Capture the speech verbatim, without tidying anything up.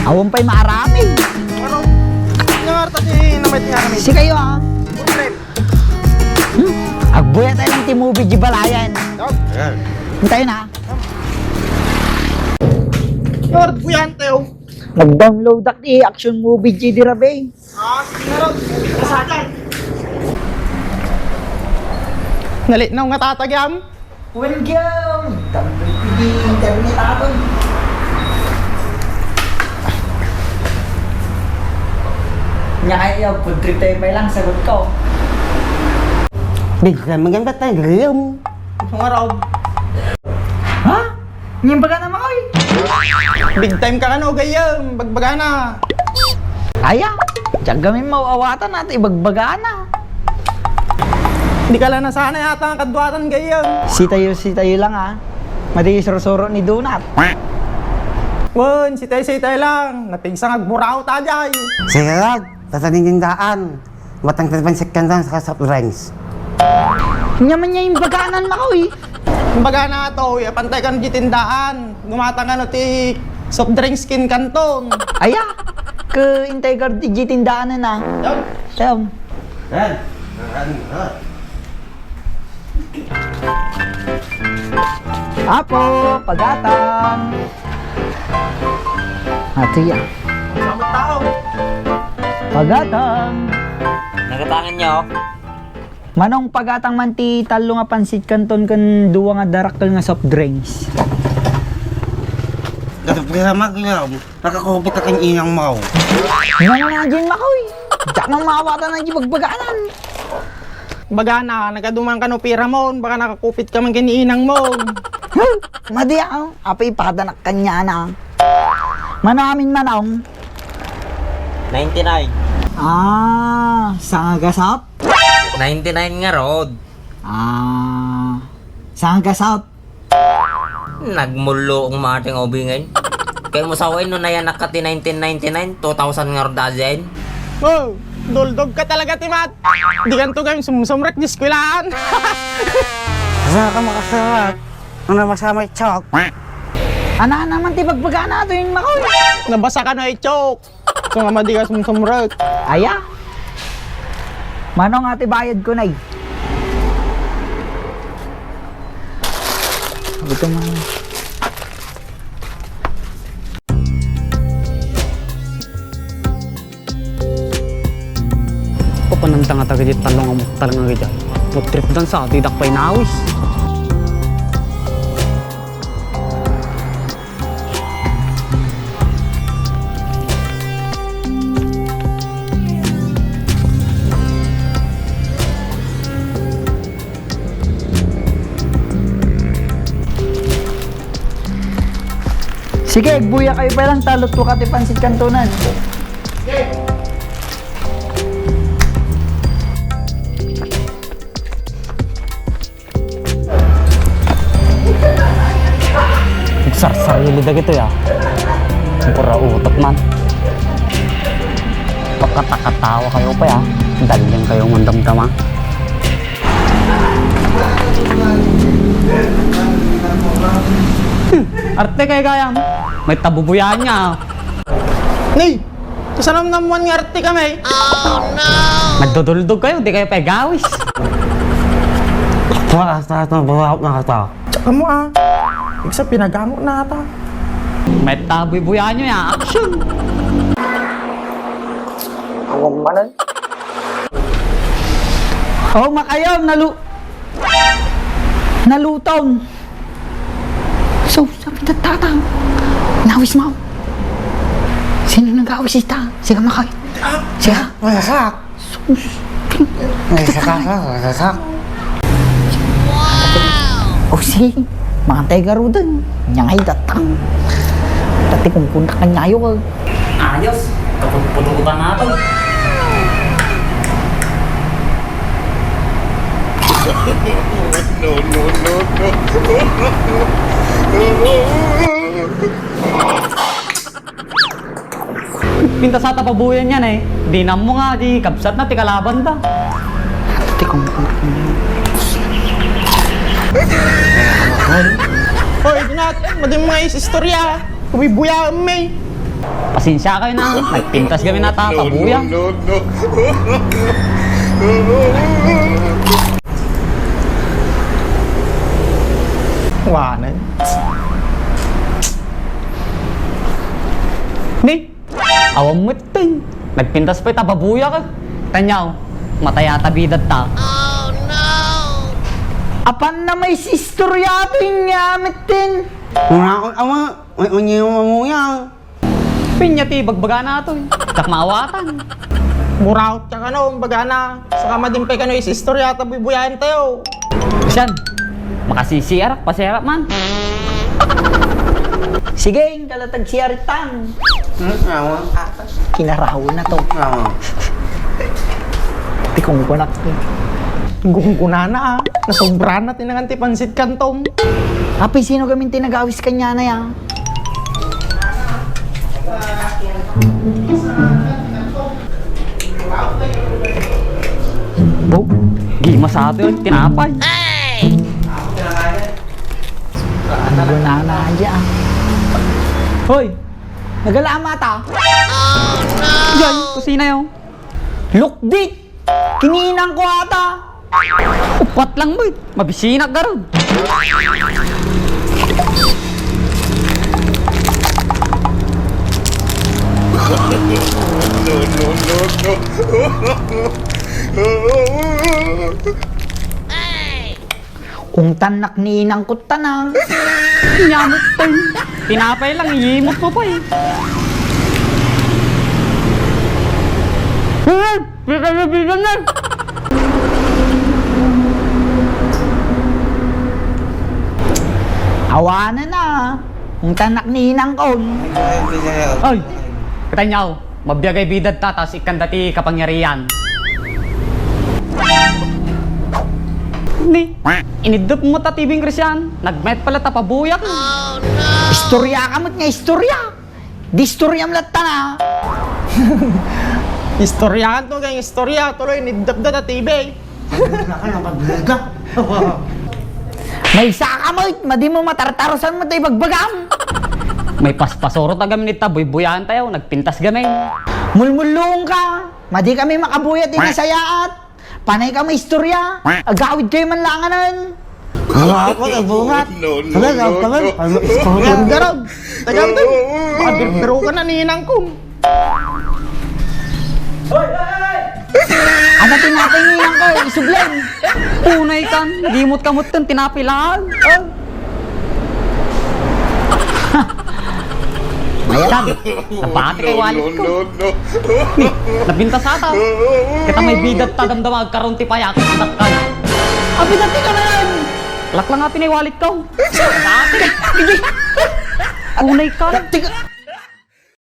Awan pay maarami. Ano? Ano nga arta ti namay ti nga kami? Si kayo, ah. Food trip. Hmm? Agbuya tayo lang ti movie di balayan. Dog. Ayan. Hintayin, ha? Lord, buyan tayo. Nag-download ak ti action movie di dirabe. Ah, sige na raw. Kasagan. Nalitnaw nga tatagam. Well, gyam. Dambel ti internet aton. Nya kayo, food trip tayo pa lang, sagot ko. Bigla maganda tayo, gyam. Nga raw. Ha? Nya imbagana, Makoy? Big time ka kano, gayyem. Bagbagana. Aya, diak gamin maawatan ati ibagbagana. Di ka lang nasanay ata nga kaduatan, gayyem. Sitayo, sitayo lang, ah. Madi sursuro ni Donut. Wen, sitay-sitay lang. Napigsa nga agburaw ta, jay. Sige, Rod. Tatanin yung daan. Matang pansit kanton saka soft drinks. Nya man nya imbaganan, Makoy. Imbagana to, ya pantay kan di tindaan. Gumatang ano ti soft drinks ken kanton. Aya, ke intay gar di tindaan na. Yun. Yun. Yan. Yan. Yan. Apo, pagatang. Ato ya. Sama tao. Pagatang. Nagatangan niyo? Manong, pagatang man ti tallo nga pansit kanton ken dua nga darakkel nga soft drinks. Gatapira maglaw, nakakupot ka kan inang mo. Nang na din, Makoy. Diak man maawatan na di bagbaganan. Bagana, nagaduman ka no piramon, baka nakakupit ka man ken inang mo. Huh! Madi, ah. Apay ipadanak kaniana. Mano amin, Manong? Ninety-nine. Ah, sangagasap? Ninety-nine nga rod. Ah, sangagasap? Nagmullo ang mga ting ubingen. Kay mo sawen no nayanak ka ti nineteen ninety-nine, two thousand nga rod azen. Oh, duldog ka talaga, Timat. Di kanto gayam sumsumrek di eskwelahan. Asa ka makasurat? Ano, masama yung chalk? Ana naman ti bagbagana to yung Makoy. Nabasa ka na, Chok. So nga madi ka sumsumrek. Aya? Manong, ati bayad ko, nay. Ito man. Papananta nga taga di talong amok talaga nga gayam. Food trip dan sa, didak pay nawis. Sige, agbuya kayo pa lang, talot ko ka ti pansit kantonan. Nagsarsarili dagitoy, ah. Pura utot man. Pagkatakatawa kayo pa, ah. Dalian kayo mandamdama. Hmm, arte kayo gayam. May tabubuyan niya, ah. Nay! Kasanam namuan nga arte kami. Nagduduldog kayo, di kayo pagawis. Wala sa atin, wala na ata. Tsaka mo, ah. Ibig sabihin, pinagango na ata. May tabuy-buyan nyo, ya. Action! Ang manan. Oh, makayam, nalu-, nalutom. So, sabi ta, tatang, nawis mo. Sino nag-awis ita? Siya, Makoy. Siya. Wala sa. Sus. Wala sa ka, wala sa. O, sige. Mga taga Rodan. Nya ngay datang. Dati kung kundak na nyayo ka. Ayos. Kaputputol ko pa nga to. No, no, no, no. Pintas ata pabuyan yan eh. Di na mo nga, di kabsat na, ti kalaban ta. Ti kung Hoy, Donut, madi mo nga is-, istorya. Uy, buya, may. Pasensiakayo na, nagpintas kami na ta, pabuya. Wanen. Ni, awan met, eh. Nagpintas pay ta pabuyak, eh. Tanyaw, matay ata bidad ta. Apan na may istorya to inya, metten. Wala akong awa, may unyi mo muya. Pinya ti bagbagana to, eh. Dak maawatan. Buraot ka kano, bagana. Saka madimpay kano istorya ta buybuyaentayo. Sian, makasisiarak, pasiarak man. Sige, inka la tagsiaritang. Hmm, awa. Kinaraw na to. Awa. Ti kungkunak. Gunggunana, ah. Nasobra na ti nangan ti pansit kanton. Apay, sino gamin ti nagawis kanya na ya? Bo, gimas ato yung tinapay. Ano na na dyan? Hoy! Nagalamat ah! Diyan, kusina yung. Lukdit! Kininang ko ata! Upat lang mo eh. Mabisinak garud. No, no, no, no. Ungtannak ni inang kuttanang. Nyamot tayo. Tinapay lang, iyimot mo pa eh. Bigyan na. Awanan na. Ang tanak ni inang kon. Ay, katanyaw, mabiagay bidad ta, tas ikkan dati kapangyarihan. Ni, inidep mo ta T V ng Christian, nagmet pala ta pabuyak. Istorya ka met nga istorya. Di istorya mo latta na. Istoryahan to, gang istorya. Tuloy, nidepda ta T V. Naka, napaglaga. May saka mo, madi mo matartarosan mo tayo bagbagam. May paspasuro tagam nita, buybuyahan tayo, nagpintas gamay. Mulmulong ka, madi kami makabuya ti nasayaat. Panay ka maistorya. Agawid kayo man langanan. Wala ako, nagbungat. No, no, Wala, no, wala, no. Wala, istorya. Garag. Tagal to. Makabirbiro ka na ni inang ko. Ano tinapay ni inang ko? Isublen. Punay kan. Gimot ka mo itong tinapay lang. Oh. Mayatan, nabati kay wallet ko. No, no, no, no. Ni, nabintas ata. Kita may bidat ta damdama agkaroon ti payak, dakkan. Abidati ka man! Laklang ati ni wallet ko. Nabati. Kunay ka. Tika.